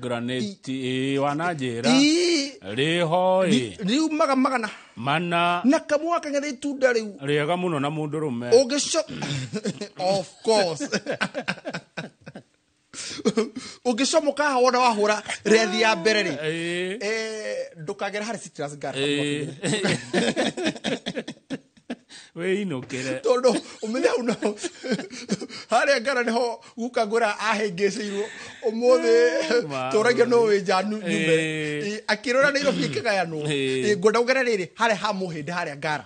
Granite, ĩĩ, wananjĩra. Ii, Rĩho ĩ. Riumaga magana Mana. Na Kamau wa Kang'ethe itunda rĩu Rĩega mũno na mũndũrũme. Ũngĩco, of course, ũngĩcomoka haha wona wahũra rethi ya mbere rĩ, ndũkagere harĩ citrus gar. Wĩinũkĩre. Tondũ ũmenye hau no harĩa ngara nĩho guka ngwĩra ahĩngĩcĩirwo ũmũthĩ. Tũragio no wĩ nja nyume. Akĩrora Nairobi ĩkĩgayanwo. Ngwenda ũgere rĩrĩ harĩa ha mũhĩndĩ harĩa ngara,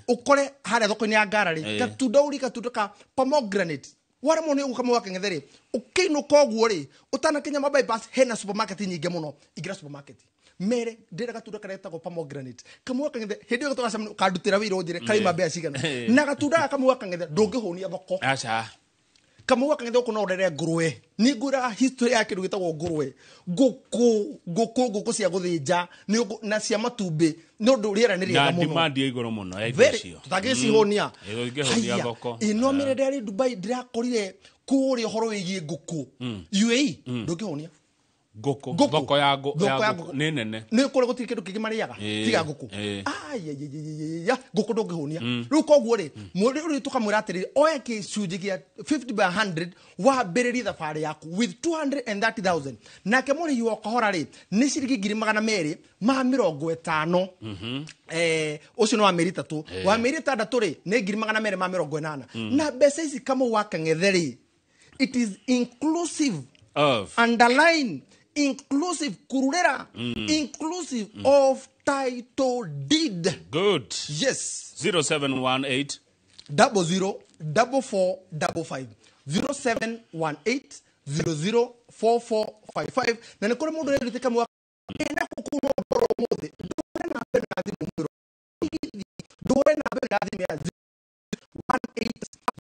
ũkore harĩa thoko-inĩ ya ngara rĩ, gatunda ũri gatunda ka pomegranate waremwo nĩ ũguo wa Kang'ethe rĩ, ũkĩinũka ũguo rĩ, ũtanakinya ma bypass hena supermarket nyingĩ mũno. Ingĩra supermarket, mere ndĩra gatunda karĩa getagwo pomegranate. Kamau wa Kang'ethe, hĩndĩ ĩyo tũgacemania ũkandutĩra wĩra ũnjĩre karĩma mbea cigana. Na gatunda gaka Kamau wa Kang'ethe ndũngĩhũnia thoko. Aca. Kamau wa Kang'ethe gũkũ no ũrere ngũrwe. Nĩ ngwĩraga history ya kĩndũ gĩtagwo ngũrwe, ngũkũ, ngũkũ cia gũthĩnja na cia matumbĩ, nĩ ũndũ rĩera nĩ Na rĩega mũno. Demand ya igũrũ mũno ya indo icio. Tũtangĩcihũnia. Ĩngĩhũnia thoko. Ĩno mĩre ndĩrarĩ Dubai, ndĩrakorire kũrĩa ũhoro wĩgiĩ ngũkũ UAE ndũngĩhũnia. Ngũkũ. Ngũkũ. Thoko ya Thoko ya ya ngũkũ ngũkũ. nĩ nene. Nĩ kũrĩa gũtirĩ kĩndũ kĩngĩ marĩaga tiga ngũkũ. Ayayayaya, ngũkũ ndũngĩhũnia. Rĩu koguo rĩ, rĩu tũkamwĩra atĩrĩrĩ, oya gĩcunjĩ gĩa 50 by 100, wambĩrĩrie thabarĩ yaku with 230,000. Nake mũrĩhi wa kahora rĩ, nĩ ciringi 250,000. Ũcio nĩ wa mĩeri 3. Wa mĩeri 6 rĩ, nĩ 280,000. Na mbeca ici, Kamau wa Kang'ethe rĩ, it is inclusive of underline inclusive, kururera, inclusive of title deed. Good. Yes. 0718 004455, 0718 004455. Na nĩ kũrĩ mũndũ ũrerutĩka kamwe ena kũkũ no ngorwo ũmũthĩ, ndũre na mbere na thimũ, mwĩrwo ndũre na mbere na thimũ ya 1800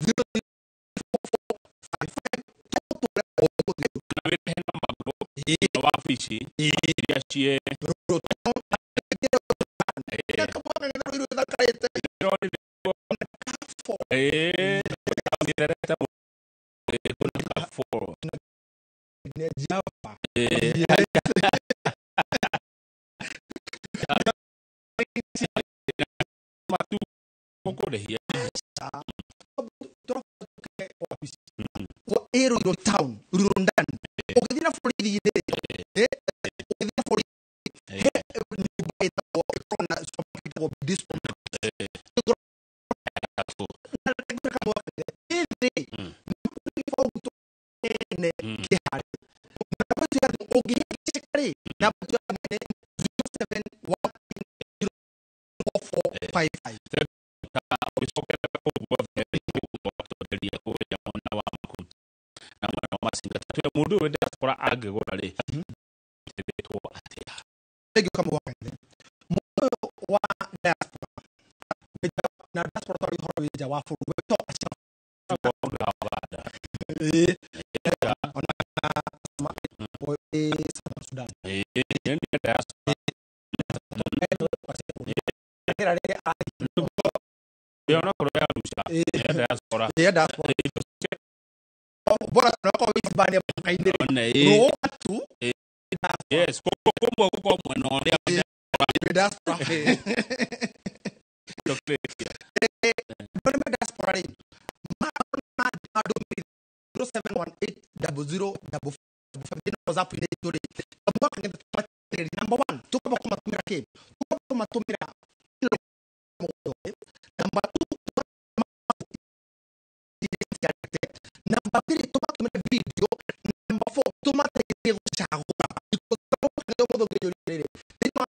4455. Tũtũre ũmũthĩ. Na wĩrehe na magũrũ na wabici iria ciĩ gĩtherete kuna Carrefour. Matu gũkũrĩhia. Ĩ Ruiru town, Ruiru ndani, ũgĩthiĩ na borithi-inĩ rĩ, ũgĩthiĩ na borithi he nyũmba ĩtagwo, ĩkoragwo na supermarket ĩtagwo BD Supermarket. Na reke kamwe ĩthĩ ene kĩharĩ namba ĩyo ya thimũ ũngĩhĩngĩcĩka rĩ, namba ĩyo ya thimũ nĩ 07180455. Ũgĩcokera kũu guothe watwenderia kũrĩa mwena wa Makuti na mwena wa Masinga, twĩre mũndũ ũyũ diaspora angĩgũra rĩ, ĩtwo atĩa? Thank you, Kamau wa Kang'ethe. Mũndũ ũyũ wa diaspora na diaspora twarĩ ũhoro wĩ nja wa bũrũri, we to acio. Mũndũ wa Uganda. Ona Southern Sudan. Nĩ diaspora. Kĩra rĩrĩa Ĩ, onakorwo ya Arusha nĩ diaspora. Diaspora bora tunakorwo wĩ Hispania mũhaka-inĩ rĩ, One, ĩ. rũa tu. Yes, kũmwe gũkorwo mwena ũrĩa. Wĩ diaspora. Andũ me diaspora rĩ, mandũmĩrĩri 0718 00 55 thĩinĩ wa WhatsApp-inĩ itũ rĩ, Kamau wa Kang'ethe tũmatĩrĩrie. Number one, tũkamba kũmatũmĩra kĩ? Tũkamba kũmatũmĩra mũgũnda. Number two, number three, tũmatũmĩre video. Number four, tũmateithie gũcagũra. Ũmũthĩ ũngĩnjũria rĩrĩ, thĩinĩ wa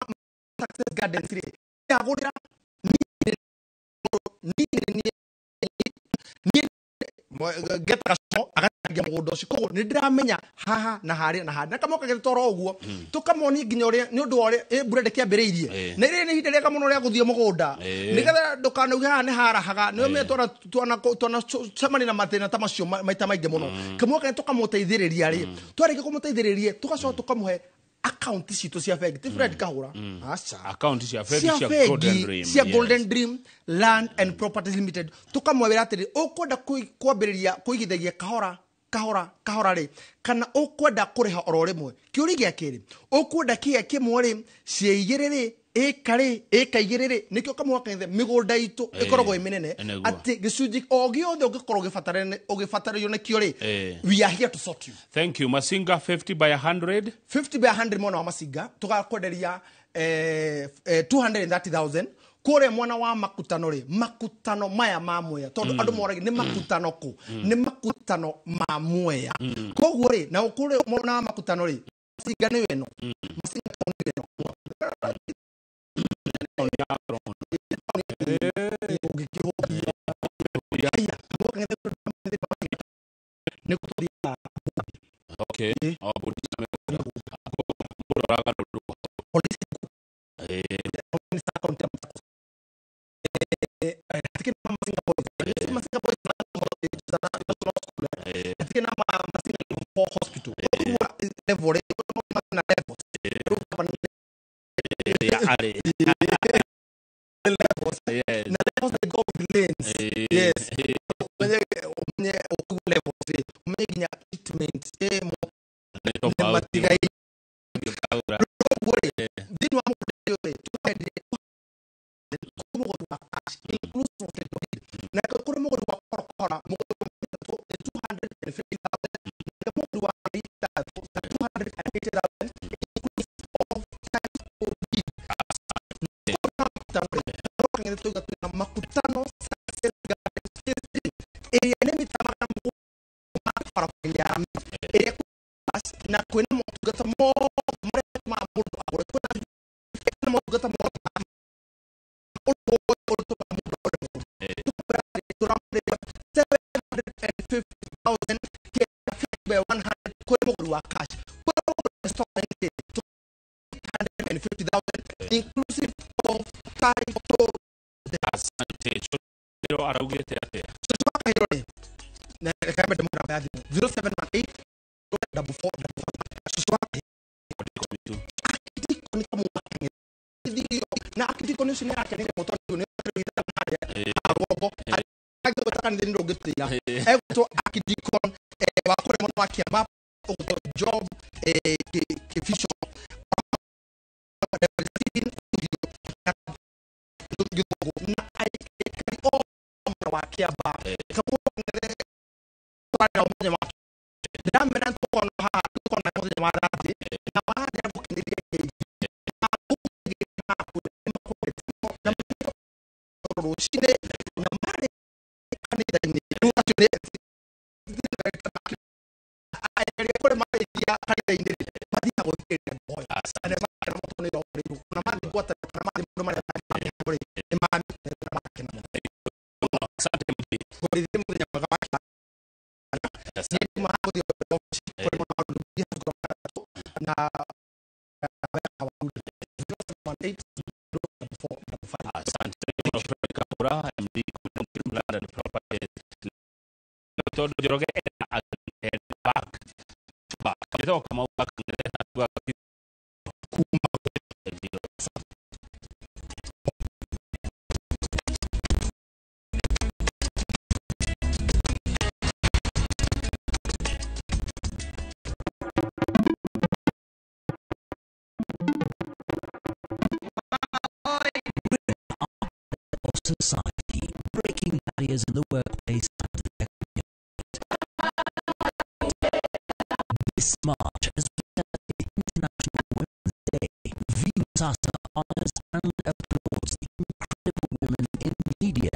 Success Gardens rĩ, cagũrĩra niĩ ngeta gaco agatangia mũgũnda ũcio, koguo nĩ ndĩramenya haha na harĩa na harĩa na kamoka gĩtoro ũguo, tũkamonia nginya ũrĩa nĩ ũndũ wa ũrĩa mbura ndĩkĩambĩrĩirie. Na rĩrĩ nĩ ihinda rĩega mũno rĩa gũthiĩ mũgũnda, nĩgetha ndũkanauge haha nĩ harahaga. Nĩ ũmenye twana cemania na mathĩna ta macio maita maingĩ mũno. Kamwe tũkamũteithĩrĩria rĩ, twarĩkia kũmũteithĩrĩria, tũgacoka tũkamũhe akaunti citũ cia bengi. Ti Fred Kahũra, aca. Akaunti cia bengi cia cia Golden bengi Dream, cia yes. Golden Dream Land and Properties Limited. Tũkamwĩra atĩrĩ, ũkwenda kwambĩrĩria kũigithagia kahora. Kahora kahora rĩ, kana ũkwenda kũrĩha oro rĩmwe? Kĩũria gĩa kerĩ, ũkwenda kĩĩa kĩmwe rĩ, ciĩ igĩrĩ rĩ, ĩka rĩ, ĩka igĩrĩ rĩ? Nĩkĩo Kamau wa Kang'ethe mĩgũnda itũ ĩkoragwo ĩ mĩnene, atĩ gĩcunjĩ o gĩothe ũngĩkorwo ũgĩbataranio nĩkĩo rĩ, we are here to sort you. Thank you. Masinga 50 by 100. 50 by 100 mwena wa Masinga tũgakwenderia 230,000. Kũrĩa mwena wa Makutano rĩ, makutano maya ma Mwea, tondũ andũ moragia nĩ makutano kũ, nĩ makutano ma Mwea. Koguo rĩ, na kũrĩa mwena wa Makutano rĩ, Masinga nĩ ĩno, Masinga taũni ĩno ũngĩkĩhũthia. Haya, nĩ gũtũthiaga. Okay. Oh, mũndũ aragarũrwo. Polisi kaunti ya Machakos. Hatikĩ na Masinga Boys. Masinga Boys na School. Hatikĩ na Masinga Level 4 Hospital. Koguo level rĩ, na levels. Rĩu Ya arĩ. Levels. Yes. Na levels, they go with lanes. Yes. Umenye umenye ũkũgua levels rĩ, umenye nginya treatment mo Nĩ nĩ tofauti. matigai. Ũngĩkagũra. Koguo rĩ, thĩinĩ wa mũgũnda ũyũ rĩ, tũkendia kũrĩ mũgũri wa cash inclusive of title deed, na kũrĩ mũgũri wa korokora, mũgũri wa mĩtatũ nĩ 250,000, na mũgũri wa 3 280,000 inclusive of title deed. Makutano rĩ, twina Makutano Success Gardens Phase 3, ĩrĩa nĩ mita 700 ma barabara ya ĩrĩa na kwĩna motungata mothe marĩa ma mũndũ agũre, kwĩna motungata mothe ma ũndũ wothe ũrĩtũmaga mũndũ agũre mũgũnda. Tũramũrĩha 750,000 kĩenda 50 by 100 kũrĩ mũgũri wa cash. Kũrĩ mũgũri wa installment 250,000 inclusive of title. Asante. Chiro araugĩte atĩa? Cũcũ wa Kahiro rĩ, na reke nyambe ndĩmũhe namba ya thimũ, 0718 44 55. Cũcũ wa Kahiro Akidiko nĩ kamũ wa Kang'ethe na Akidiko nĩ ũcio nĩ arakenire mũno tondũ nĩ harĩa rũgongo angĩgwĩta kanitha-inĩ ndũngĩtĩra, egwĩtwo Akidikon wa kũrĩa mwena wa Kiambaa, ũgwĩtwo Job Kĩbico na aikari othe mwena wa Kiambaa. Kamũ wa Kang'ethe twarĩ mũthenya wa ndĩramera tũkona haha, tũkona mũthenya wa Thursday na wathia gũkenĩria ngeithi na rũcinĩ na marĩ kanitha-inĩ. Rĩu acio nĩ arĩa kũrĩa marĩkia kanitha-inĩ rĩ, mathiaga gũthikĩrĩria mboya na nĩ makena mũno tondũ nĩ rongoreirio na mathiĩ ngwatanĩro kana mathiĩ maũndũ marĩa rĩ, nĩ mamĩkenera na makena mũno. Asante MD. Ngorithie mũthenya mwega wa Kiumia. Niĩ nduma gũthiĩ obici kũrĩ mwena wa Ndumbia na 078 44 55. Asante mũno Fred Kabura, MD Land and Properties. Tondũ Njoroge ena ageni back to back. Njĩtagwo Kamau wa Kang'ethe na tugaga kuma radio. Of society, breaking barriers in the workplace and the community. This March, as well as the International Women's Day, Viusasa honors and applauds the incredible women in media,